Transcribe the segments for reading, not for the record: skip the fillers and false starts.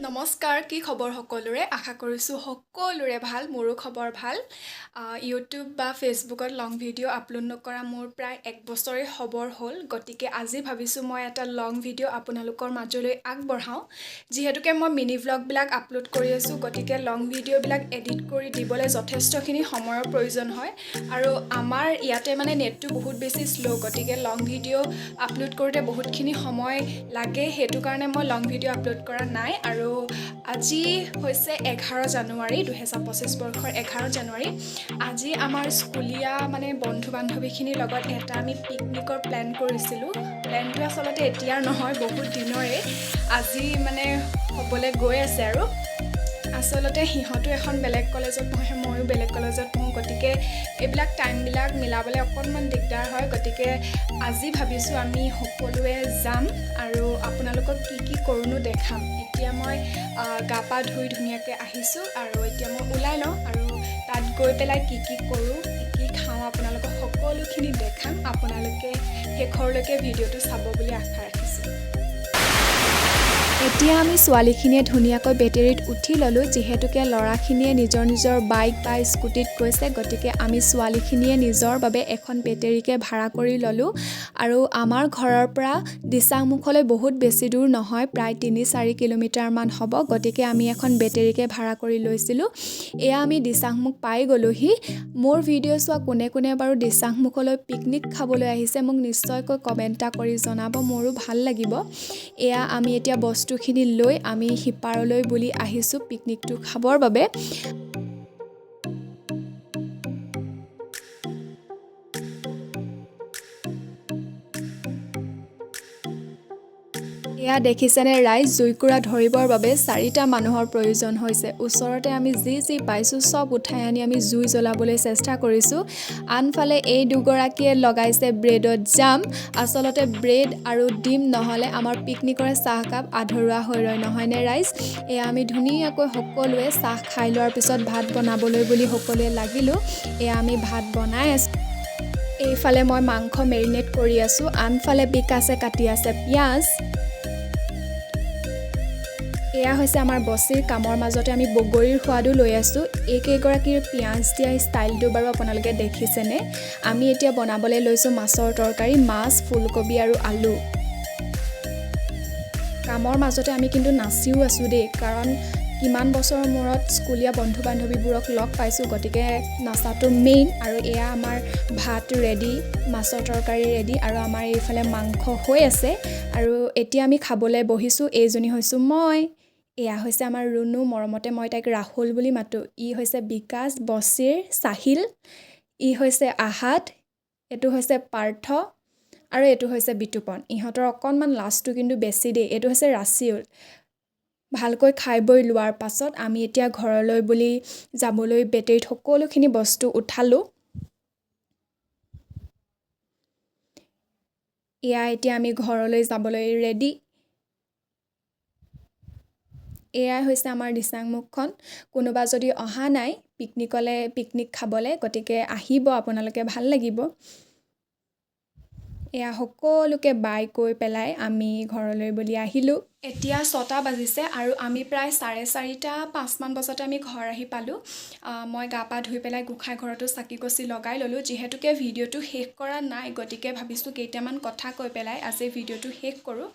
নমস্কাৰ, কি খবৰ সকলোৰে? আশা কৰিছোঁ সকলোৰে ভাল। মোৰো খবৰ ভাল। ইউটিউব বা ফেচবুকত লং ভিডিঅ' আপলোড নকৰা মোৰ প্ৰায় এক বছৰেই হ'বৰ হ'ল। গতিকে আজি ভাবিছোঁ মই এটা লং ভিডিঅ' আপোনালোকৰ মাজলৈ আগবঢ়াওঁ। যিহেতুকে মই মিনি ভ্লগবিলাক আপলোড কৰি আছোঁ, গতিকে লং ভিডিঅ'বিলাক এডিট কৰি দিবলৈ যথেষ্টখিনি সময়ৰ প্ৰয়োজন হয় আৰু আমাৰ ইয়াতে মানে নেটটো বহুত বেছি শ্ল', গতিকে লং ভিডিঅ' আপলোড কৰোঁতে বহুতখিনি সময় লাগে। সেইটো কাৰণে মই লং ভিডিঅ' আপলোড কৰা নাই। আৰু আজি হৈছে 11 জানুৱাৰী, 2025 বৰ্ষৰ 11 জানুৱাৰী। আজি আমাৰ স্কুলীয়া মানে বন্ধু বান্ধৱীখিনিৰ লগত এটা আমি পিকনিকৰ প্লেন কৰিছিলোঁ। প্লেনটো আচলতে এতিয়াৰ নহয়, বহুত দিনৰে। আজি মানে হ'বলৈ গৈ আছে। আৰু আচলতে সিহঁতো এখন বেলেগ কলেজত পঢ়ে, ময়ো বেলেগ কলেজত পঢ়োঁ, গতিকে এইবিলাক টাইমবিলাক মিলাবলৈ অকণমান দিগদাৰ হয়। গতিকে আজি ভাবিছোঁ আমি সকলোৱে যাম আৰু আপোনালোকক কি কি কৰোঁনো দেখাম। এতিয়া মই গা পা ধুই ধুনীয়াকৈ আহিছোঁ আৰু এতিয়া মই ওলাই লওঁ আৰু তাত গৈ পেলাই কি কি কৰোঁ, কি কি খাওঁ, আপোনালোকক সকলোখিনি দেখাম। আপোনালোকে শেষৰলৈকে ভিডিঅ'টো চাব বুলি আশা ৰাখিছোঁ। এতিয়া আমি ছোৱালীখিনিয়ে ধুনীয়াকৈ বেটেৰীত উঠি ল'লোঁ। যিহেতুকে ল'ৰাখিনিয়ে নিজৰ নিজৰ বাইক বা স্কুটিত গৈছে, গতিকে আমি ছোৱালীখিনিয়ে নিজৰ বাবে এখন বেটেৰীকে ভাড়া কৰি ল'লোঁ। আৰু আমাৰ ঘৰৰ পৰা দিচাংমুখলৈ বহুত বেছি দূৰ নহয়, প্ৰায় 3-4 কিলোমিটাৰমান হ'ব। গতিকে আমি এখন বেটেৰীকে ভাড়া কৰি লৈছিলোঁ। এয়া আমি দিচাংমুখ পাই গ'লোহি। মোৰ ভিডিঅ' চোৱা কোনে কোনে বাৰু দিচাংমুখলৈ পিকনিক খাবলৈ আহিছে, মোক নিশ্চয়কৈ কমেণ্ট এটা কৰি জনাব, মোৰো ভাল লাগিব। এয়া আমি এতিয়া বস্তুখিনি লৈ আমি সিপাৰলৈ বুলি আহিছোঁ পিকনিকটো খাবৰ বাবে। এয়া দেখিছেনে ৰাইজ, জুইকুৰা ধৰিবৰ বাবে চাৰিটা মানুহৰ প্ৰয়োজন হৈছে। ওচৰতে আমি যি যি পাইছোঁ চব উঠাই আনি আমি জুই জ্বলাবলৈ চেষ্টা কৰিছোঁ। আনফালে এই দুগৰাকীয়ে লগাইছে ব্ৰেডত জাম। আচলতে ব্ৰেড আৰু ডিম নহ'লে আমাৰ পিকনিকৰে চাহকাপ আধৰুৱা হৈ ৰয়, নহয়নে ৰাইজ? এয়া আমি ধুনীয়াকৈ সকলোৱে চাহ খাই লোৱাৰ পিছত ভাত বনাবলৈ বুলি সকলোৱে লাগিলোঁ। এয়া আমি ভাত বনাই আছোঁ। এইফালে মই মাংস মেৰিনেট কৰি আছোঁ, আনফালে বিকাশে কাটি আছে পিঁয়াজ। এয়া হৈছে আমাৰ বচিৰ। কামৰ মাজতে আমি বগৰীৰ সোৱাদো লৈ আছোঁ। এইকেইগৰাকীৰ পিঁয়াজ দিয়া ষ্টাইলটো বাৰু আপোনালোকে দেখিছেনে? আমি এতিয়া বনাবলৈ লৈছোঁ মাছৰ তৰকাৰী, মাছ, ফুলকবি আৰু আলু। কামৰ মাজতে আমি কিন্তু নাচিও আছোঁ দেই, কাৰণ কিমান বছৰৰ মূৰত স্কুলীয়া বন্ধু বান্ধৱীবোৰক লগ পাইছোঁ, গতিকে নচাটো মেইন। আৰু এয়া আমাৰ ভাত ৰেডি, মাছৰ তৰকাৰী ৰেডি আৰু আমাৰ এইফালে মাংস হৈ আছে আৰু এতিয়া আমি খাবলৈ বহিছোঁ। এইজনী হৈছোঁ মই, এয়া হৈছে আমাৰ ৰুণু, মৰমতে মই তাইক ৰাহুল বুলি মাতোঁ। ই হৈছে বিকাশ, বছিৰ, চাহিল, ই হৈছে আহাদ, এইটো হৈছে পাৰ্থ আৰু এইটো হৈছে বিতুপন। ইহঁতৰ অকণমান লাজটো কিন্তু বেছি দেই। এইটো হৈছে ৰাচিউল। ভালকৈ খাই বৈ লোৱাৰ পাছত আমি এতিয়া ঘৰলৈ বুলি যাবলৈ বেটেৰীত সকলোখিনি বস্তু উঠালোঁ। এয়া এতিয়া আমি ঘৰলৈ যাবলৈ ৰেডি। এয়াই হৈছে আমাৰ দিচাংমুখখন। কোনোবা যদি অহা নাই পিকনিকলৈ, পিকনিক খাবলৈ, গতিকে আহিব আপোনালোকে, ভাল লাগিব। এয়া সকলোকে বাই কৈ পেলাই আমি ঘৰলৈ বুলি আহিলোঁ। এতিয়া 6টা বাজিছে আৰু আমি প্ৰায় 4:30, 5মান বজাতে আমি ঘৰ আহি পালোঁ। মই গা পা ধুই পেলাই গোঁসাই ঘৰতো চাকি গছি লগাই ল'লোঁ। যিহেতুকে ভিডিঅ'টো শেষ কৰা নাই, গতিকে ভাবিছোঁ কেইটামান কথা কৈ পেলাই আজি ভিডিঅ'টো শেষ কৰোঁ।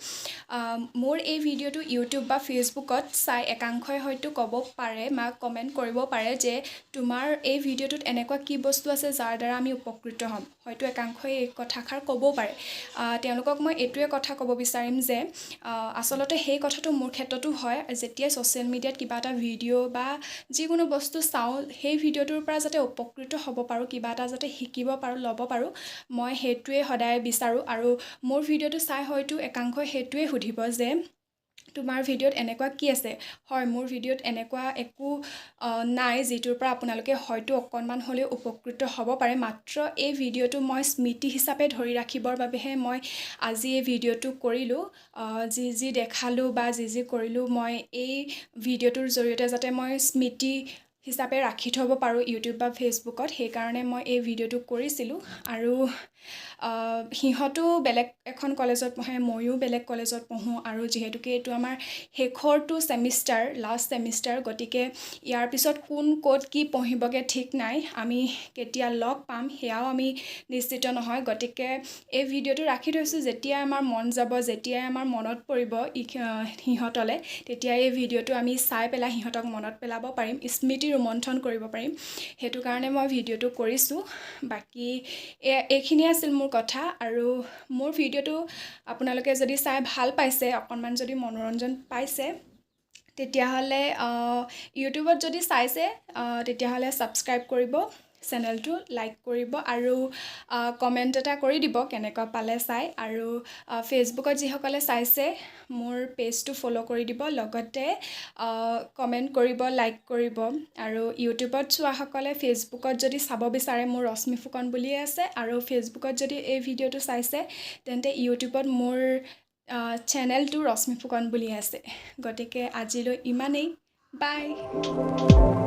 মোৰ এই ভিডিঅ'টো ইউটিউব বা ফেচবুকত চাই একাংশই হয়তো ক'ব পাৰে বা কমেণ্ট কৰিব পাৰে যে তোমাৰ এই ভিডিঅ'টোত এনেকুৱা কি বস্তু আছে যাৰ দ্বাৰা আমি উপকৃত হ'ম। হয়তো একাংশই এই কথাষাৰ ক'বও পাৰে। তেওঁলোকক মই এইটোৱে কথা ক'ব বিচাৰিম যে আচলতে সেই কথাটো মোৰ ক্ষেত্ৰতো হয়। যেতিয়া ছ'চিয়েল মিডিয়াত কিবা এটা ভিডিঅ' বা যিকোনো বস্তু চাওঁ, সেই ভিডিঅ'টোৰ পৰা যাতে উপকৃত হ'ব পাৰোঁ, কিবা এটা যাতে শিকিব পাৰোঁ, ল'ব পাৰোঁ, মই সেইটোৱে সদায় বিচাৰোঁ। আৰু মোৰ ভিডিঅ'টো চাই হয়তো একাংশই সেইটোৱে সুধিব যে তোমাৰ ভিডিঅ'ত এনেকুৱা কি আছে। হয়, মোৰ ভিডিঅ'ত এনেকুৱা একো নাই যিটোৰ পৰা আপোনালোকে হয়তো অকণমান হ'লেও উপকৃত হ'ব পাৰে। মাত্ৰ এই ভিডিঅ'টো মই স্মৃতি হিচাপে ধৰি ৰাখিবৰ বাবেহে মই আজি এই ভিডিঅ'টো কৰিলোঁ। যি যি দেখালোঁ বা যি যি কৰিলোঁ, মই এই ভিডিঅ'টোৰ জৰিয়তে যাতে মই স্মৃতি হিচাপে ৰাখি থ'ব পাৰোঁ ইউটিউব বা ফেচবুকত, সেইকাৰণে মই এই ভিডিঅ'টো কৰিছিলোঁ। আৰু সিহঁতো বেলেগ এখন কলেজত পঢ়ে, ময়ো বেলেগ কলেজত পঢ়োঁ। আৰু যিহেতুকে এইটো আমাৰ শেষৰটো ছেমিষ্টাৰ, লাষ্ট ছেমিষ্টাৰ, গতিকে ইয়াৰ পিছত কোন ক'ত কি পঢ়িবগৈ ঠিক নাই, আমি কেতিয়া লগ পাম সেয়াও আমি নিশ্চিত নহয়। গতিকে এই ভিডিঅ'টো ৰাখি থৈছোঁ, যেতিয়াই আমাৰ মন যাব, যেতিয়াই আমাৰ মনত পৰিব সিহঁতলৈ, তেতিয়া এই ভিডিঅ'টো আমি চাই পেলাই সিহঁতক মনত পেলাব পাৰিম, স্মৃতি ৰোমন্থন কৰিব পাৰিম। সেইটো কাৰণে মই ভিডিঅ'টো কৰিছোঁ। বাকী এইখিনিয়ে আছিল মোৰ কথা। আৰু মোৰ ভিডিঅ'টো আপোনালোকে যদি চাই ভাল পাইছে, অকণমান যদি মনোৰঞ্জন পাইছে, তেতিয়াহ'লে ইউটিউবত যদি চাইছে তেতিয়াহ'লে ছাবস্ক্ৰাইব কৰিব চেনেলটো, লাইক কৰিব আৰু কমেণ্ট এটা কৰি দিব কেনেকুৱা পালে চাই। আৰু ফেচবুকত যিসকলে চাইছে মোৰ পেজটো ফ'ল' কৰি দিব, লগতে কমেণ্ট কৰিব, লাইক কৰিব। আৰু ইউটিউবত চোৱাসকলে ফেচবুকত যদি চাব বিচাৰে মোৰ ৰশ্মি ফুকন বুলিয়ে আছে। আৰু ফেচবুকত যদি এই ভিডিঅ'টো চাইছে তেন্তে ইউটিউবত মোৰ চেনেলটো ৰশ্মি ফুকন বুলিয়ে আছে। গতিকে আজিলৈ ইমানেই, বাই।